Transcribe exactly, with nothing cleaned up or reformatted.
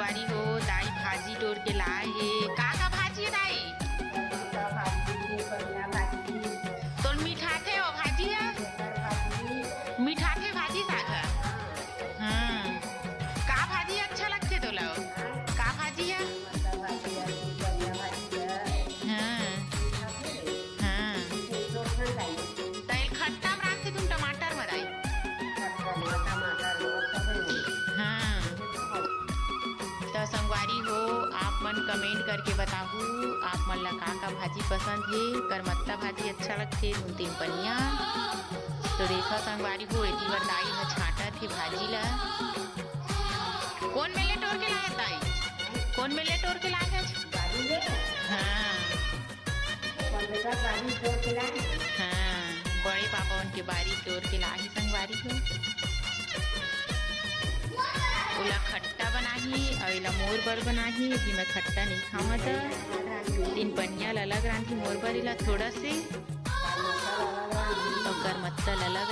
संगवारी हो, दाई भाजी टोर के लाए हे। का का भाजी हे दाई? का भाजी, पनिया भाजी, तोर मिठाथे वो भाजी हे? एकर भाजी। मिठाथे भाजी साग हे। हाँ। का भाजी अच्छा लगथे तोला? हाँ। का भाजी हे? मटर भाजी हे, पनिया भाजी हे। हाँ। हाँ। त एला खट्टा म रांधथे तुम टमाटर म दाई? खट्टा म, टमाटर म, सब में। हाँ। त संगवारी हो, आप मन comment करके बताहू, आप मन ला का का भाजी पसंद हे। करमत्ता भाजी अच्छा लगथे, तुम तीन पनिया। तो देखा संगवारी हो, एती बर दाई ह छांटत हे भाजी ला। कोन मेर ले टोर के लाए दाई? कोन मेर ले टोर के लाए हे? हाँ। हाँ, बड़े पापा मन के बारी टोर के लाही संगवारी हो। ओला खट्टा बनाही अउ एला मोर बर बनाही, एती मैं खट्टा नइ खावं त तीन पनिया ल अलग रांधी मोर बर एला थोड़ा से, अउ करमत्ता ल अलग